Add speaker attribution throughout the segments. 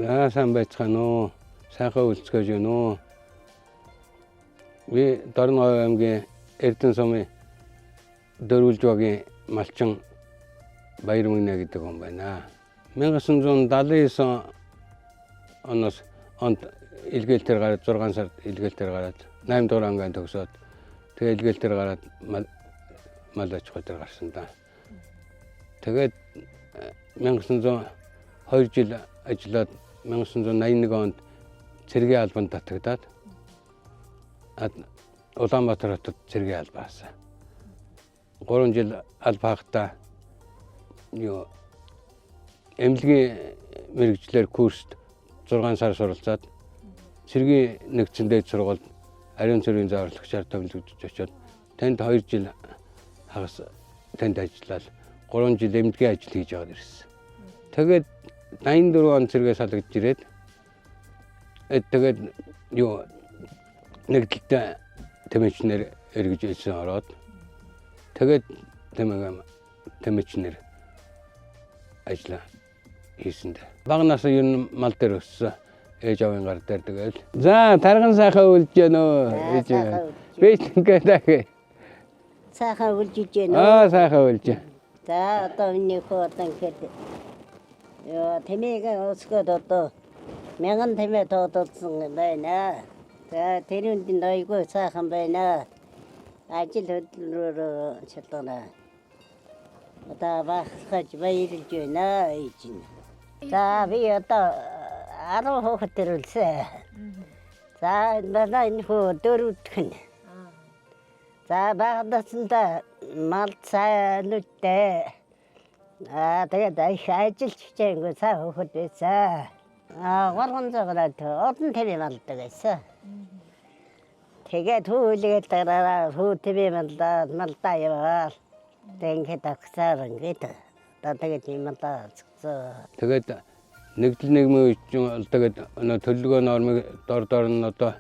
Speaker 1: За сайн байцгаана уу? Сайхан үлцгээж байна уу? Би Дорногов аймгийн Эрдэнэ сумын Дөрвөлж багийн малчин Баяр Мэгнэ гэдэг хүн байна. 1979 оноос онд илгээлтээр гараад 6 сард илгээлтээр гараад 8 дугаар ангийн төгсөөд тэгээ илгээлтээр гараад мал аж ахуй дээр гарсан да. Тэгээд 1902 жил ажиллаад 1981 онд цэргийн албанд татагдаад Улаанбаатар хотод цэргийн албаа хаасан. 3 жил алба хахдаа юу эмнэлгийн мэргэжлээр курст 6 сар суралцаад цэргийн нэгдсэн дээд сургуульд ариун цэргийн зааварлагчаар томилогдож очиод тэнд 2 жил хагас тэнд ажиллаад 3 жил эмнэлгийн ажил хийж яваад ирсэн. Тэгээд 84 он цэргээс салгаж ирээд тэгээд юу нэгдэлтэй тэмээчнэр эргэж ирсэн ороод тэгээд тэмээчнэр ажиллаа хийсэн дээ. Бага нас ер нь мал дээр өссөн. Ээж аавын гар дээр тэгэл. За тарган сайхан үлж гэнэ үү? Ээж. Би ингээд ах.
Speaker 2: Сайхан үлж гэнэ үү?
Speaker 1: Аа сайхан үлж.
Speaker 2: За одоо миний хөө одоо ингээд ёо тэмээгээ өсгөөд одоо 1000 тэмээ тоодолсон байна. За тэрүүнд нь айгүй сайхан байна. Ажил хөдөлмөрөөр шалгана. Одоо багасгаж баярлж байна ээж нь. За би одоо 10 хүүхэд төрүүлсэн. За манай энэ хүү дөрөвдөх нь. За багасгасандаа мал цаануудтай. Аа тэгээд их ажиллаж хичээнгүй цаа хүүхэд байсан. Аа 300 гараад олон тэмээ малдаг байсан. Тэгээд хүүлгээд дараа хүү тэмээ малдаа малдаа яваал. Тэгээд ингээд агсаар ингээд одоо тэгээд юм малдаа згцээ.
Speaker 1: Тэгээд нэгдэл нийгмийн үеч тэгээд төлөвлөгөө нормыг дор дор нь одоо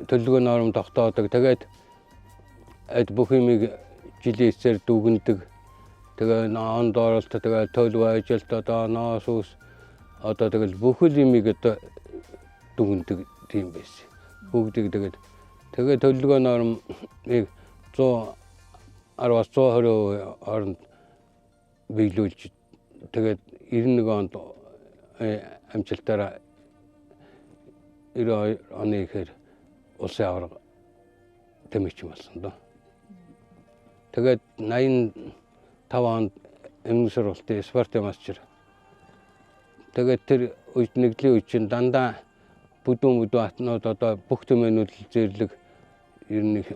Speaker 1: төлөвлөгөө норм тогтоодог. Тэгээд бүх юмыг жилийн эцсээр дүгнэдэг. Тэгээ онд оролт тэгээ төлөв ажилт одоо ноос ус одоо тэгэл бүхэл юмыг одоо дүгнэдэг тийм байсан. Бүгдийг тэгээд тэгээ төлөвлөгөө нормыг 110-аас 120% хооронд биелүүлж тэгээд 91 онд амжилтаараа 92 оны ихээр улсын аварга тэмээчин болсон доо. Тэгээд 85 онд эмнэлэг сургалтын спортын мастер. Тэгээд тэр үед нэгдлийн үед чинь дандаа бүдүүн бүдүүн атнууд одоо бүх тэмээнүүд зэрлэг ер нь их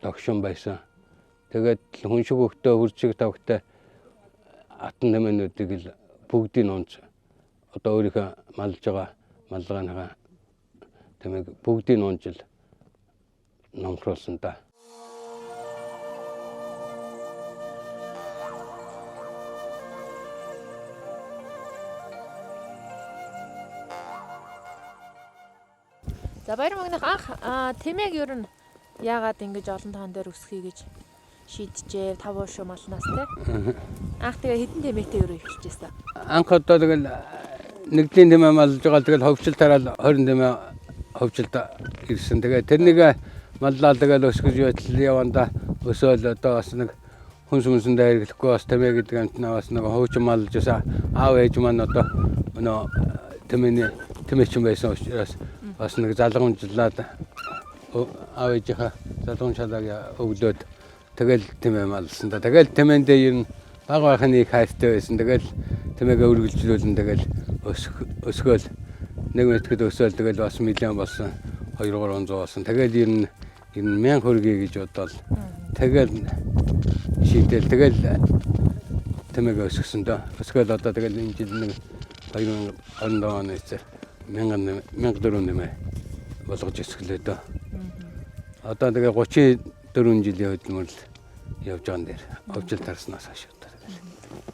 Speaker 1: догшин байсан. Тэгээд хүн шиг өгтөө хурцыг тавхтай атан тэмээнүүдийг л бүгдийг унц одоо өөрийнхөө малж байгаа малгайныхаа тэмээг бүгдийг унж л номхруулсан да.
Speaker 3: За Баяр Мөгнөх анх тэмээг ер нь яагаад ингэж олон тоон дээр өсгөе гэж шийджээ 5 уушуу малнаас те. Анх тэгээ хэдэн тэмээтэй өрөө эхэлж байсан.
Speaker 1: Анх одоо тэгэл нэгдлийн тэмээ малж байгаа тэгэл ховчил тараал 20 тэмээ ховчилд ирсэн. Тэгээ тэрнийг маллаа тэгэл өсгөж байтал явандаа өсөөл одоо бас нэг хүнс хүнсэндээ хэрэглэхгүй бас тэмээ гэдэг амтнаа бас нэг хуучин малж байсан. Аав ээж маань одоо нөө тэмээний тэмээчин байсан учраас бас нэг залгамжлаад аав ээжийнхаа залгамж шалааг өглөөд тэгэл тэмээ малсан да. Тэгэл тэмээндээ ер нь бага байхны их хайртай байсан. Тэгэл тэмээгээ үргэлжлүүлэн тэгэл өсгөөл нэг мэтгэд өсөөл тэгэл бас миллион болсон 2-300 болсон. Тэгэл ер нь 1000 хөргий гэж бодоол. Тэгэл шийдэл тэгэл тэмээгээ өсгсөн дөө. Өсгөөл одоо тэгэл энэ жил нэг 2027 оны эцээр 1000 нэмээ болгож өсгөлээ дөө. Одоо тэгээ 34 жилийн хөдөлмөр л явж байгаа юм дээр. Овжил тарснаас хойш одоо тэгэл.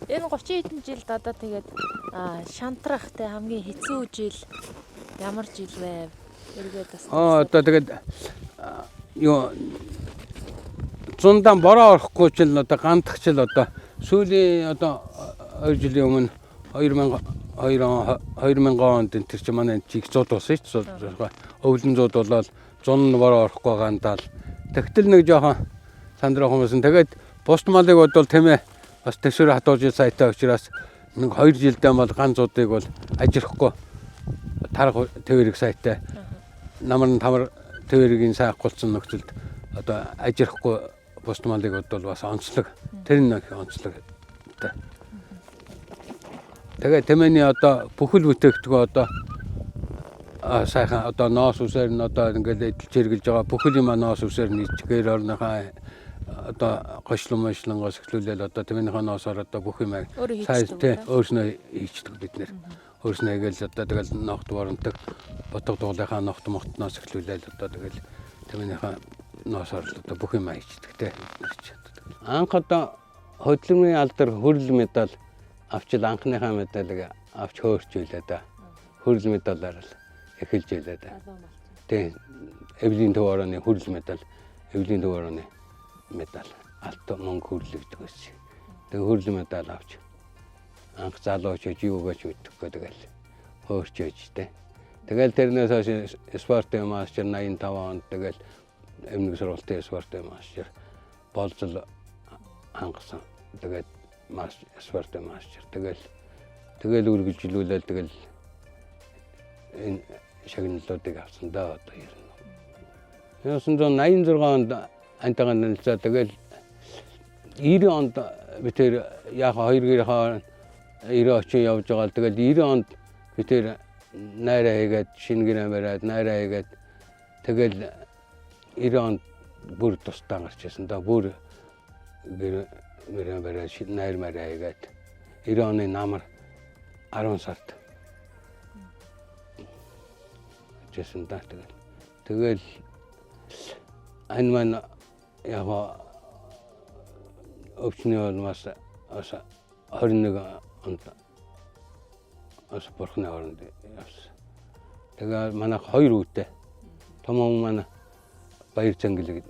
Speaker 3: Энэ 30 хэдэн жилд одоо тэгээд шантрах те хамгийн хэцүү жил ямар жил вэ? Эргээд бас.
Speaker 1: Одоо тэгээд юу зундаан бороо орохгүй ч л одоо гандах ч л одоо сүүлийн одоо 2 жилийн өмнө 2022 82 он 2000 онд энэ тэр чи манай чиг зууд болсон шүү дээ. Өвлөн зууд болоод зун нь бороо орохгүй гандаал. Тэгтэл нэг жоохон сандрах хүмүүс нь тэгээд бусд малыг бодвол тийм ээ бас төсвөр хатууж сайтай учраас нэг 2 жилдээ бол ган зуудыг бол ажирахгүй тарах тээврийг сайтай намар нь тамар тээврийн сайхгуулсан нөхцөлд одоо ажирахгүй бусд малыг бодвол бас онцлог тэр нэг онцлог. Тэгээ тэмээний одоо бүхэл бүтээгдэхүүн одоо сайхан одоо ноос үсээр нь одоо ингээл эдэлж хэрглэж байгаа бүхэл юм ноос үсээр нь ич гэр орныхаа одоо гошлон мошлонгоос эхлүүлээл одоо тэмээнийхээ ноосоор одоо бүх юм
Speaker 3: сайн
Speaker 1: тий өөрснөө хийчдэг бид нэр. Өөрснөө хийгээл одоо тэгэл ногт воронтог ботго дуулынхаа ногт могтноос эхлүүлээл одоо тэгэл тэмээнийхээ ноосоор л одоо бүх юм хийчдэг тий. Анх одоо хөдөлмөрийн алдар хөрөл медаль авчил анхныхаа медалийг авч хөөрч байлаа да. Хөрөл медалаар л эхэлж байлаа да. Тий. Эвлийн төв орооны хөрөл медаль, эвлийн төв орооны медаль алт мөнгө хөрлөгдөг байсан. Тэгээ хөрөл медаль авч анх залууч юугаач мэдхгүй тэгэл хөөрч ээж тэ. Тэгэл тэрнээс хойш спортын мастер 85 онд тэгэл эмнэг сургалтын спортын мастер болзол хангасан. Тэгээд спортын мастер тэгэл тэгэл үргэлжлүүлээл тэгэл энэ шагналуудыг авсан да одоо ер нь. 1986 онд антайгаа танилцаа тэгэл 90 онд би тэр яг хоёр гэрийнхаа 90 очин явж байгаа л тэгэл 90 онд би тэр найраа хийгээд шинэ гэрээ бариад найраа хийгээд тэгэл 90 онд бүр тусдаа гарч ирсэн да бүр гэр мөрөө бариад найр мараа хийгээд 90 оны намар 10 сард жисэн да тэгэл тэгэл энэ маань яг өвчний улмаас бас 21 онд бас бурхны оронд явсан. Тэгээ манайх хоёр хүүтэй. Том хүн маань Баяр Зангил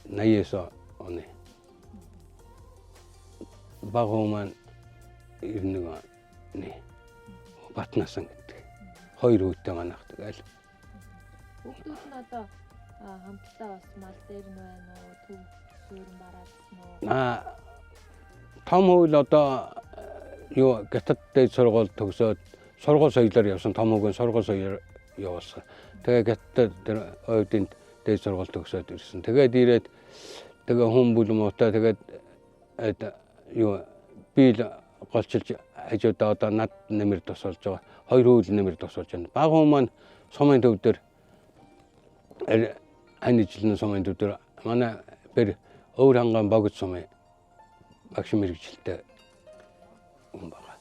Speaker 1: 89 оны. Бага хүн маань 91 оны. Батнасан гэдэг. Хоёр хүүтэй манайх тэгэл.
Speaker 3: Хүүхдүүд нь одоо хамтдаа бас мал дээр нь байна уу? Төв суурин бараадсан уу?
Speaker 1: Том хөвл одоо юу гятад дээд сургууль төгсөөд сургууль соёлоор явсан. Том хөвгөн сургууль соёлоор явуулсан. Тэгээ гятад тэр ойдын дээд сургууль төгсөөд ирсэн. Тэгээд ирээд тэгээ хүн бүл муутай тэгээд юу би л голчилж хажуудаа одоо над нэмэр тусалж байгаа. Хоёр хөвл нэмэр тусалж байна. Баг хүн маань сумын төв дээр хань ижлэн сумын төв дээр манай бэр өвөр хангаан богд сумын багш мэрэгжилтэй хүн байгаа.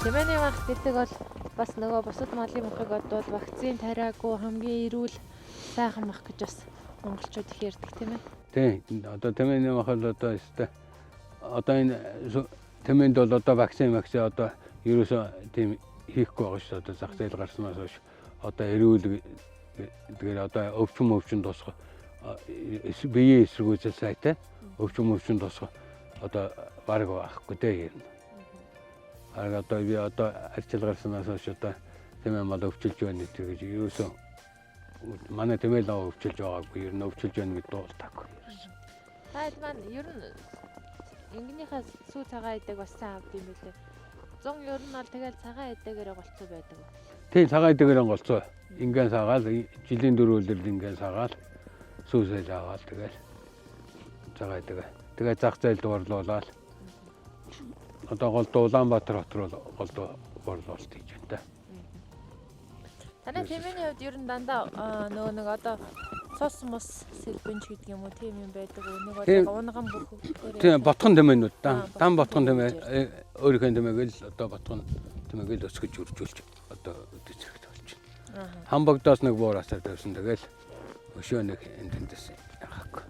Speaker 3: Тэмээний мах гэдэг бол бас нөгөө бусад малын махыг бодвол вакцин тариагүй хамгийн эрүүл сайхан мах гэж бас монголчууд их ярьдаг тийм ээ.
Speaker 1: Тийм. Одоо тэмээний мах бол одоо өстой одоо энэ тэмээнд бол одоо вакцин одоо ерөөсөө тийм хийхгүй байгаа шүү дээ. Одоо зах зээл гарснаас хойш одоо эрүүл тэгэхээр одоо өвчин тусах биеийн эсэргүүцэл сайтай өвчин тусах одоо бараг байхгүй дээ юм. Арга одоо би одоо арчил гарснаас хойш одоо тэмээ мал өвчилж байна гэж ерөөсөө манай тэмээл аваа өвчилж байгаагүй ер нь өвчилж байна гэдэг дуултаагүй.
Speaker 3: Та хэд маань ер нь энгийнхаа сүү цагаан идэг бас сайн авд юм билээ. Зун ер нь бол тэгэл цагаан идэгээрээ голцоо байдаг.
Speaker 1: Тийм цагаан идэгээрээ голцоо. Ингийн саагаал жилийн дөрвөлөөр ингийн саагаал сүүсэл аваал тэгэл цагаан идэг. Тэгээ зах зээлд орлуулаад одоо голдуу Улаанбаатар хот руу голдуу борлуулалт хийж байна та.
Speaker 3: Танай тэмээний хувьд ер нь дандаа нөгөө нэг одоо цус мус сэлбэнч гэдэг юм уу тийм юм байдаг уу? Нэг бол унган бүх.
Speaker 1: Тийм ботхон тэмээнүүд да. Дан ботхон тэмээ өөрийнхөө тэмээг л одоо ботхон тэмээг л өсгөж үржүүлж одоо үдэж хэрэгтэй болж байна. Хамбогдоос нэг буур асар тавьсан тэгэл өшөө нэг энэ тэндээс яхахгүй.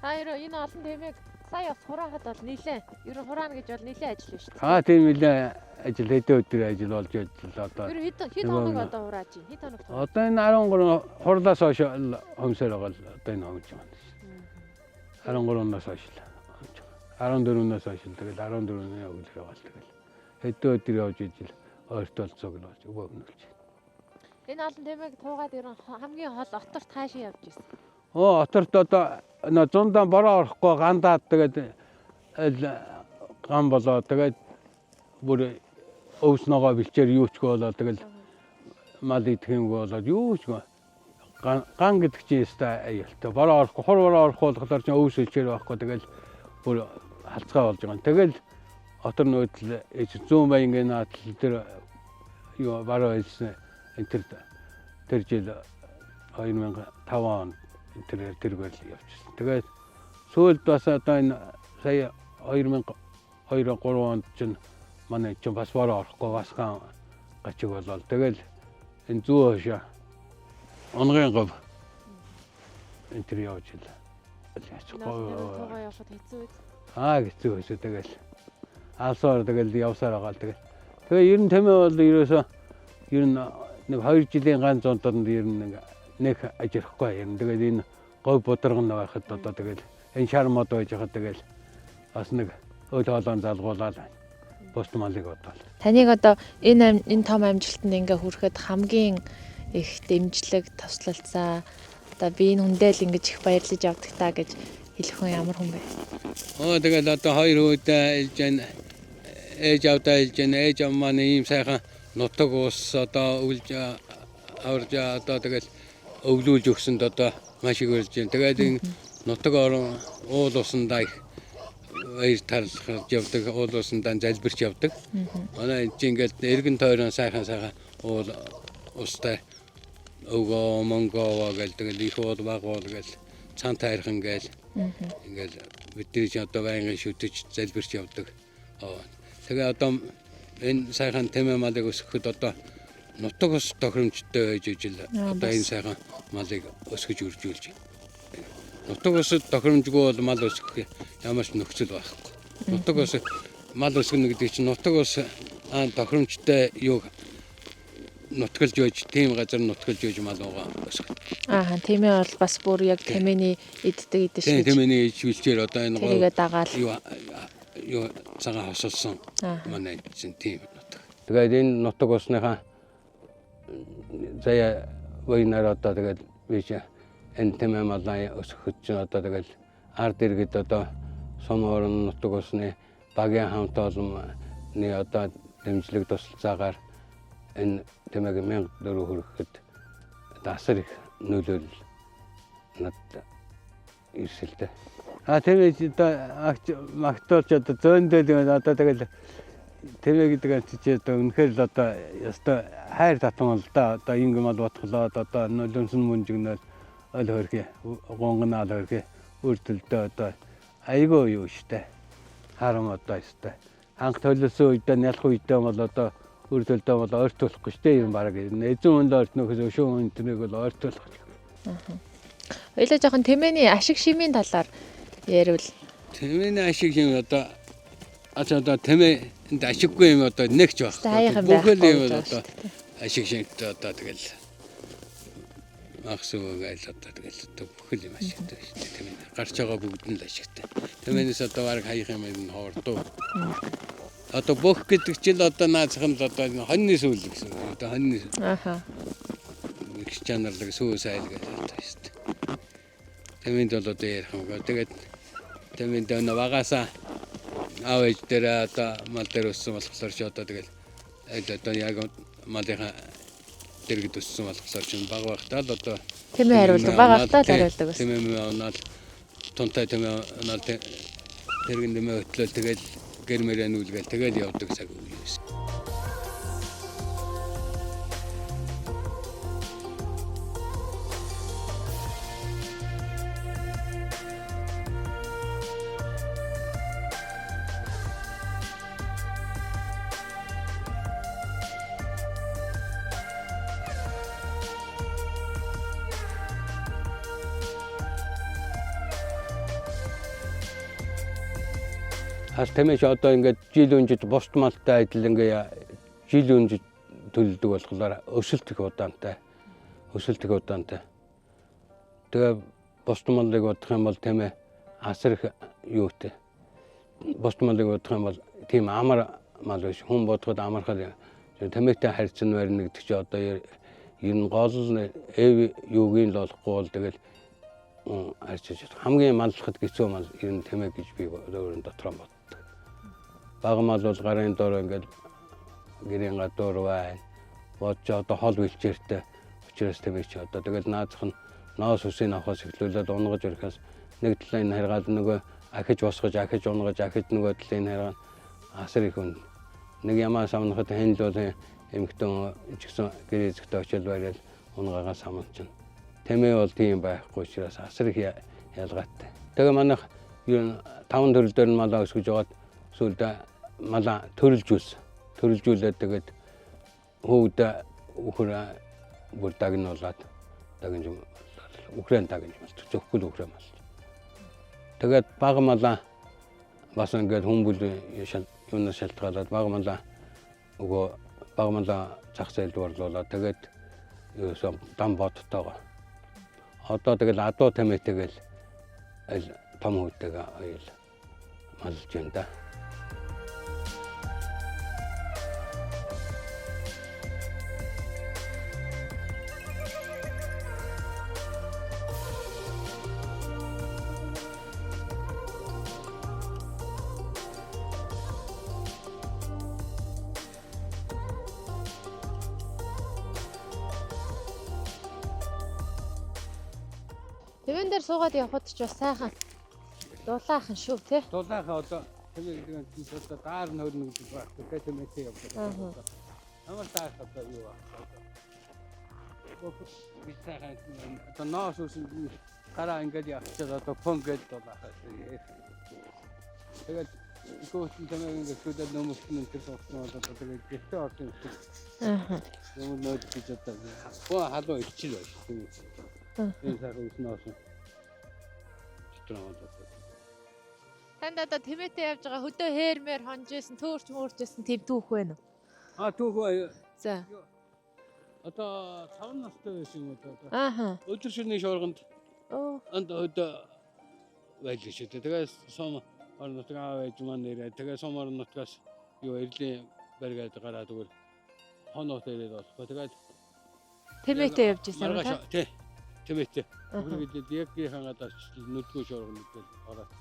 Speaker 3: Та хоёр энэ олон тэмээг Сая бас хураахад бол нилээ. Ер нь хураана гэж бол нилээ ажил биш үү?
Speaker 1: Аа, тийм нэлээ ажил, хэдэн өдөр ажил болж ажил одоо.
Speaker 3: Ер нь хэд хэд хоног одоо хурааж байна? Хэд хоног?
Speaker 1: Одоо энэ 13 хурлаас хойш хөмсөр байгаа л одоо энэ хомж байна. 13-наас хойш л 14-наас хойш л тэгэл 14-ний өглөө яваал тэгэл хэдэн өдөр явж ижил ойртолцоог л болж өвнөлж.
Speaker 3: Энэ олон тэмээг туугаад ер нь хамгийн хол оторт хаашаа явж ирсэн?
Speaker 1: Оо, оторт одоо нөө зундаа бороо орохгүй гандаад тэгээд аль ган болоо тэгээд бүр өвс ногоо бэлчээр юучгүй болоо тэгэл мал идэх юмгүй болоод юу ч ган гэдэг чинь өстой аюултай. Бороо орохгүй, хур бороо орохгүй болохоор чинь өвс бэлчээр байхгүй тэгэл бүр халцгаа болж байгаа. Тэгэл отор нөөдл зүүн баянгийн наадл тэр юу баруун хэлсэн энэ тэр жил 2005 онд тэр тэргээр л явчихсан. Тэгээд сүүлд бас одоо энэ сая 2002 3 онд чинь манай чинь бас бороо орохгүй бас ган гачиг болол. Тэгэл энэ зүү хошоо унгийн говь энэ тэр явж ил.
Speaker 3: Тугаа явахад хэцүү үү?
Speaker 1: Аа, хэцүү хэцүү тэгэл. Алсаар тэгэл явсаар байгаа л тэгэл. Тэгээ ер нь тэмээ бол ерөөсөө ер нь нэг 2 жилийн ган зунданд ер нь нэг ажихгүй ер нь. Тэгээд энэ говь бударган байхад одоо тэгэл энэ шар мод байж хахад тэгэл бас нэг өөл хоолойн залгуулаад бус малыг бодоол.
Speaker 3: Таныг одоо энэ энэ том амжилтанд ингээ хүрэхэд хамгийн их дэмжлэг, туслалцаа одоо би энэ хүндээ л ингэж их баярлаж явдаг та гэж хэлэх хүн ямар хүн бэ?
Speaker 1: Оо, тэгэл одоо хоёр хүүдээ илж яана, ээж авдаа илж яана, ээж ав маань ийм сайхан нутаг ус одоо өвлж аварж одоо тэгэл өвлүүлж өгсөнд одоо маш их баярлж байна. Тэгээд энэ нутаг орон уул усандаа их баяр тарлах явдаг, уул усандаа залбирч явдаг. Манай энэ чинь ингээд эргэн тойрон сайхан сайхан уул устай өвгөө монгоо гэл тэгэл их уул баг уул гэл цан тайрхан гэл ингээл бидний чинь одоо байнгын шүтэж залбирч явдаг. Тэгээ одоо энэ сайхан тэмээ малыг өсгөхөд одоо нутаг ус тохиромжтой байж ижил одоо энэ сайхан малыг өсгөж үржүүлж. Нутаг ус тохиромжгүй бол мал өсгөх ямар ч нөхцөл байхгүй. Нутаг ус мал өсгөнө гэдэг чинь нутаг ус тохиромжтой юу нутгалж байж, тийм газар нутгалж байж мал угаа өсгөх.
Speaker 3: Аа, тэмээ бол бас бүр яг тэмээний иддэг идэж
Speaker 1: гэж. Тэмээний иж бэлчээр одоо энэ
Speaker 3: тэрийгэ дагаал
Speaker 1: юу цагаан хосолсон манай чинь тийм нутаг. Тэгээд энэ нутаг усныхаа заяа войнаар одоо тэгээд би чинь энэ тэмээ малаа өсгөхөд чинь одоо тэгэл ард иргэд одоо сум орон нутаг усны багийн хамт олонны одоо дэмжлэг тусалцаагаар энэ тэмээг 1004 хүрэхэд асар их нөлөөлөл надад ирсэлтэй. А тэмээ одоо агч магтуулч одоо зөндөл юм одоо тэгэл тэмээ гэдэг нь чи одоо үнэхээр л одоо ёстой хайр татан л да одоо ингэ мал ботглоод одоо нулимсан мөнжигнөл ойл хөрхи гунгнаал хөрхи үрдэлдээ одоо айгүй юу штэ харам одоо ёстой анх төлөлсөн үедээ нялх үедээ бол одоо үрдэлдээ бол ойртуулахгүй штэ юм бараг эзэн хүн л ойртнохоос өшөө хүн тэрийг бол ойртуулах.
Speaker 3: Хоёлаа жоохон тэмээний ашиг шимийн талаар ярил.
Speaker 1: Тэмээний ашиг шим одоо одоо тэмээнд ашиггүй юм одоо нэг ч байхгүй. Бүхэл юм одоо ашиг шимтэй одоо тэгэл мах сүг айл одоо тэгэл одоо бүхэл юм ашигтай шүү дээ. Тэмээ гарч байгаа бүгд нь л ашигтай. Тэмээнээс одоо бараг хаях юм энэ хоордоо. Одоо бөх гэдэг чинь одоо наацх нь л одоо хоньны сүүл гэсэн. Одоо хоньны.
Speaker 3: Аха.
Speaker 1: Их чанарлаг сүү сайл гэж одоо шүү дээ. Тэмээнд бол одоо ярих юм. Тэгээд тэмээнд өнө багасаа аав ээж дээр одоо мал дээр өссөн болохоор ч одоо тэгэл аль одоо яг малынхаа дэргэд өссөн болохоор ч баг байхдаа л одоо
Speaker 3: тэмээ хариулдаг, баг байхдаа л хариулдаг байсан.
Speaker 1: Тэмээ унаал тунтай тэмээ унаал тэргэн тэмээ хөтлөөл тэгэл гэр мөрөө нүүлгээл тэгэл явдаг цаг үе байсан. Хас тэмээч одоо ингээд жил өнжид бусд малтай адил ингээ жил өнжид төлдөг болохоор өсөлт их удаантай. Өсөлт их удаантай. Тэгээ бусд малыг бодох юм бол тэмээ асар их юутай. Бусд малыг бодох юм бол тийм амар мал биш. Хүн бодоход амархал тэмээтэй харьцан барина гэдэг чи одоо ер нь гол нь эв юугийн л болохгүй бол тэгэл харьцаж чадах. Хамгийн маллахад хэцүү мал ер нь тэмээ гэж би өөрөн дотроо боддог. Бага мал бол гарын дор ингээд гэрийн гадуур байна. Бодж одоо хол бэлчээртэй учраас тэмээ чи одоо тэгэл наазах нь ноос үсийг авахаас эхлүүлээд унгаж ирэхээс нэг талын харгаад нөгөө ахиж босгож ахиж унгаж ахиж нөгөө талын харгаа асар их үн. Нэг ямаа самнахад хэнл бол эмэгтэн ч гэсэн гэрээ зэгтээ очил барайл унгаагаа самнчихна. Тэмээ бол тийм байхгүй учраас асар их ялгаатай. Тэгээ манайх юу таван төрөл дээр нь малаа өсгөж яваад сүүлдээ малаа төрөлжүүлсэн. Төрөлжүүлээд тэгээд хүүхдээ үхэр бүр дагнуулаад дагнж үхрэн дагнж малч зөвхөн үхрэн малч. Тэгээд бага малаа бас ингээд хүн бүл юунаас шалтгаалаад бага малаа нөгөө бага малаа зах зээлд орлуулаад тэгээд ерөөсөө дам бодтоогоо. Одоо тэгэл адуу тэмээтэйгээл аль том хүүтэйгээ оёл малж юм да.
Speaker 3: Тэвэн дээр суугаад явхад ч бас сайхан дулаахан шүү те.
Speaker 1: Дулаахан одоо тэмээ гэдэг нь одоо даар нь хөрнө гэдэг байхгүй те тэмээтэй явдаг. Ямар даар одоо юу байх вэ? Би сайхан одоо ноос үсэн гараа ингээд явчихад одоо пон гэж дулаахаа. Тэгээд гүйтэн тэмээ ингээд шүдэл нөмөрт нь тэр суусан бол одоо тэгээд гэртээ орсон юм шиг. Юм нөөд гэж одоо хөө халуун ичил байж тэмээ. Энэ сайхан үсэн ноос.
Speaker 3: Танд одоо тэмээтэй явж байгаа хөдөө хээрмээр хонжсэн, төөрч мөөрчсэн тийм түүх байна уу?
Speaker 1: А түүх бай.
Speaker 3: За.
Speaker 1: Одоо 5 настай байсан юм одоо.
Speaker 3: Ааха.
Speaker 1: Өдөр шөнийн шуурганд
Speaker 3: Оо.
Speaker 1: онд өдөө байлаа шүү дээ. Тэгээд сум орон нутаг аав ээж маань нэрээ. Тэгээд сум орон нутгаас юу эрлийн бариад гараад зүгээр хоноод ирээд болохгүй. Тэгээд
Speaker 3: Тэмээтэй явж исэн юм та?
Speaker 1: Тий. Тэмээтэй. Үргэлжлээд яг гийнхаа гадаар нүдгүй шуурганд дээр ороод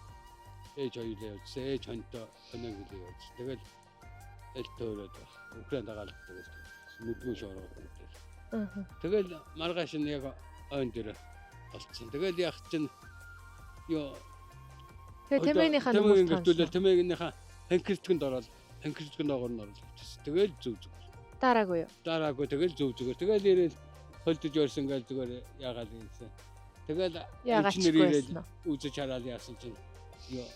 Speaker 1: ээж хоёулаа явжсан. Ээж хонтой хоног гэлээ явжсан. Тэгэл аль төөрөөд Украин дагаал тэгэл нүдгүй шуурганд дээр. Тэгэл маргааш нь яг ойн дээр олцсон. Тэгэл яг чинь юу
Speaker 3: Тэгээ тэмээнийхээ нүмерт
Speaker 1: тэмээнийхээ тэмээнийхээ хэнкэртгэнд ороод хэнкэртгэнд доогоор нь ороод явчихсан. Тэгэл зүг зүг.
Speaker 3: Дараагүй юу?
Speaker 1: Дараагүй тэгэл зүг зүгээр. Тэгэл ирэл холдож өрсөн гэл зүгээр яагаад ийсэн. Тэгэл
Speaker 3: Яагаад
Speaker 1: ирэл үзэж хараад яасан чинь юу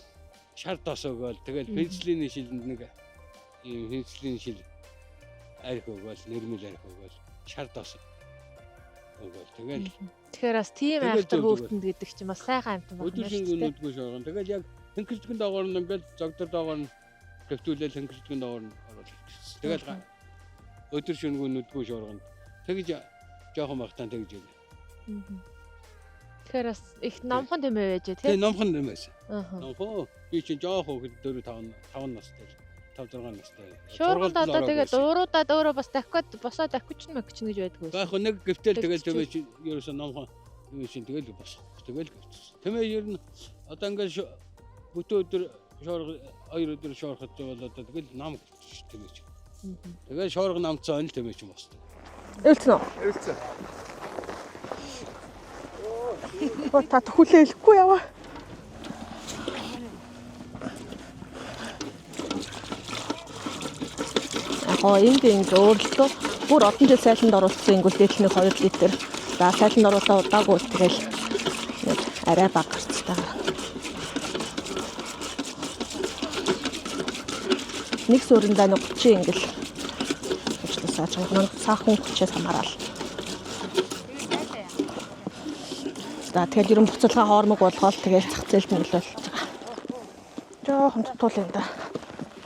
Speaker 1: шар тос өгөөл тэгэл пенсилийн шилэнд нэг ийм пенсилийн шил арх өгөөл нэрмэл арх өгөөл шар тос өгөөл тэгэл.
Speaker 3: Тэгэхээр бас тийм айхтар хүүтэнд гэдэг чинь бас сайхан амтан байна
Speaker 1: шүү дээ. Өдөр шингэн нүдгүй шооргон. Тэгэл яг хэнкэртгэн доогоор нь ингээл зогдор доогоор нь хэвтүүлэл хэнкэртгэн доогоор нь оруулж ирсэн. Тэгэл өдөр шөнөгүй нүдгүй шооргон. Тэгж жоохон багтан тэгж ирнэ.
Speaker 3: Тэгэхээр бас их номхон тэмээ байж тий.
Speaker 1: Тий, номхон тэмээс. Номхон би чинь жоохон хүүхэд 4 5 5 настай. 5 6 настай.
Speaker 3: Шуурганд одоо тэгээд ууруудаад өөрөө бас дахиад босоо дахиучин мэгчин гэж байдаг байсан.
Speaker 1: Байх нэг гэвтэл тэгэл тэмээ чинь ерөөсөө номхон юм чинь тэгэл босох. Тэгэл гэвчихсэн. Тэмээ ер нь одоо ингээд бүтэн өдөр шуурга хоёр өдөр шуурхад бол одоо тэгэл нам гэвчих тэмээ чинь. Тэгээд шуурга намцсан он л тэмээ чинь босдог.
Speaker 4: Ээлцэн үү?
Speaker 5: Ээлцэн.
Speaker 4: Та төхүүлээ хэлэхгүй яваа. Яг гоо энд ингэ өөрлөлтөө бүр олон жил сайланд оруулсан ингүүл дээдл нэг 2 литр. За сайланд оруулаа удаагүй тэгэл нэг арай бага гарцтай. Нэг суурьндаа нэг 30 ингэл ажилласаа ч нэг цаахан 30-аас хамаарал. За тэгэл ерөн буцалгаа хоормог болгоол тэгэл зах зээлд нь л болж байгаа. Жоохон дутуул юм да.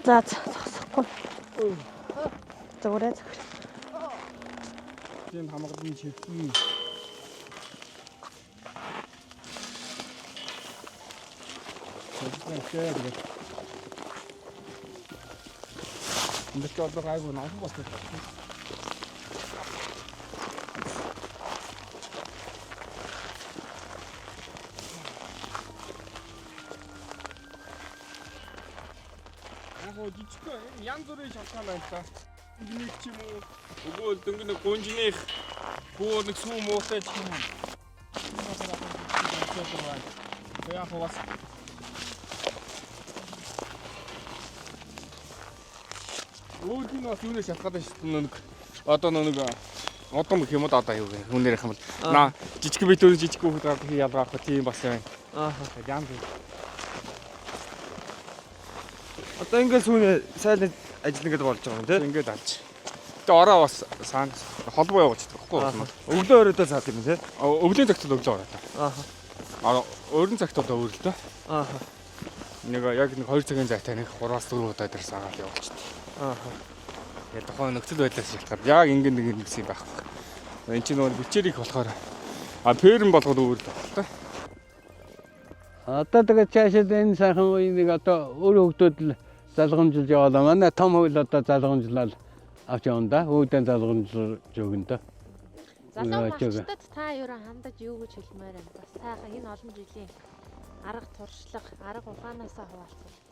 Speaker 4: За зогсохгүй. Зүгээрээ зогс.
Speaker 5: Тийм хамгаалан чивсэн. Тэгээд. Энд ч одоо гайгүй номхон болсон. Яг гоо жижиг янз бүрийн шалтгаан байна та. Дөнгөний ч юм уу. Өгөөл дөнгөний гунжных гүү нэг сүү муутай ч юм уу. Яг гоо бас Өөд нь бас юунаас шалтгаалсан шүү дээ нэг одоо нэг одом гэх юм уу одоо юу гэх хүнээр юм бол наа жижиг битүүр жижиг хүүхэд гардаг ялгаахгүй тийм бас юм.
Speaker 6: Аа.
Speaker 5: Янз бүр.
Speaker 6: Одоо ингээд сүүнэ сайлын ажил ингээд болж байгаа юм тий.
Speaker 5: Ингээд алж. Тэгээ ороо бас саан холбоо явуулчихдаг байхгүй юу?
Speaker 6: Өглөө өрөөдөө саад юм тий.
Speaker 5: Өвлийн цагт бол өглөө ороо та.
Speaker 6: Аа.
Speaker 5: Аа өөрийн цагт бол өөр л дөө.
Speaker 6: Аа.
Speaker 5: Нэг яг нэг 2 цагийн зайтай нэг 3-аас 4 удаа дээр саагаал явуулчихдаг.
Speaker 6: Аа.
Speaker 5: Яг тухайн нөхцөл байдлаас шалтгаалаад яг ингээд нэг юм байхгүй. Энд чинь нөгөө бичээр их болохоор а ферм болгоод өөр л байна л та.
Speaker 1: Одоо тэгээд цаашид энэ сайхан үеийг одоо өөр хүмүүс л залгамжилж яваалаа. Манай том хөл одоо залгамжлал авч явна да. Үүдэн залгамжилж өгнө дөө.
Speaker 3: Залуу
Speaker 1: Яа, чиг.
Speaker 3: малчтад та ерөн хандаж юу гэж хэлмээр байна? Бас сайхан энэ олон жилийн арга туршлага, арга ухаанаасаа хуваалцвал.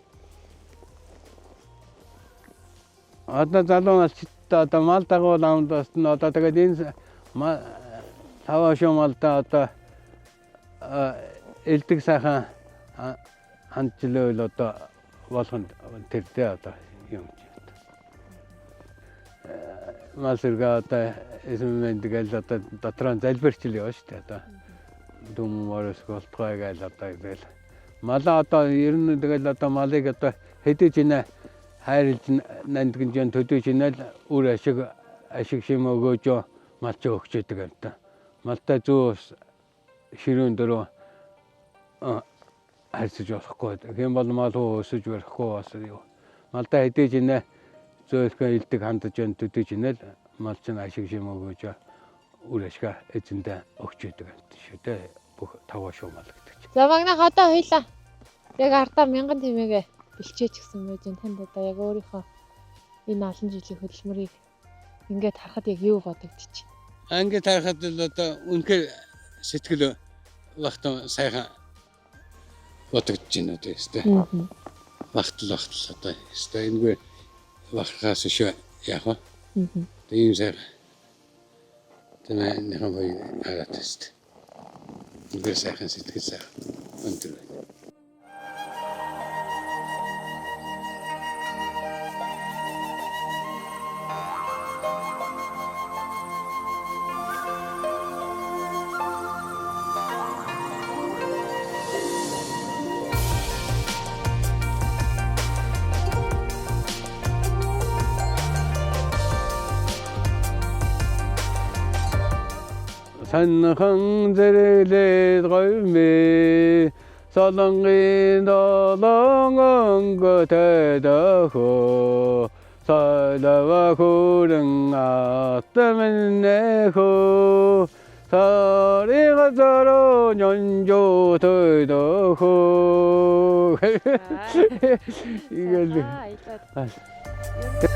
Speaker 1: Одоо залуу малчид одоо мал дагуул амд бас нь одоо тэгээд энэ таваа шүү малдаа одоо элдэг сайхан ханджилөөл одоо болгонд тэр дээ одоо юм чи. Мал зэрэг одоо эсмэн тэгэл одоо дотроо залбирчл яваа шүү дээ одоо. Дүм морос болтгой гээл одоо тэгэл малаа одоо ер нь тэгэл одоо малыг одоо хэдий ч нэ хайрлж нандгэн жон төдий чинэл үр ашиг ашиг шим өгөөж малч өгч идэг юм та. Малтай зүү ширүүн дөрөв харьцаж болохгүй. Хэм бол мал хуу өсөж барихгүй бас юу. Малтай хэдий чинэ зөөлхөн илдэг хандаж жон төдий чинэл мал чинь ашиг шим өгөөж үр ашига эзэндээ өгч идэг юм шүү дээ. Бүх таваа шүү мал гэдэг чинь.
Speaker 3: За магнах одоо хоёлаа. Яг ардаа мянган тэмээгээ бэлчээч гэсэн байж энэ танд одоо яг өөрийнхөө энэ олон жилийн хөдөлмөрийг ингээд харахад яг юу бодогдчих.
Speaker 1: Ингээд харахад л одоо үнэхээр сэтгэл багтан сайхан бодогдож байна одоо ёстой. Багтал багтал одоо ёстой. Энэгүй бахархаас шүү яах вэ? Одоо ийм сайхан. Тэгээ нэхэн боёо хараад ёстой. Үнэхээр сайхан сэтгэл сайхан өндөр байна. Санхан зэрэглээд гоймээ Солонгийн долоон өнгөтэй дөхөө Сойлова хүрэн атмэнэхөө сарын газароо нонжоо төдөхөө. Игээл
Speaker 3: Аа, аялаад.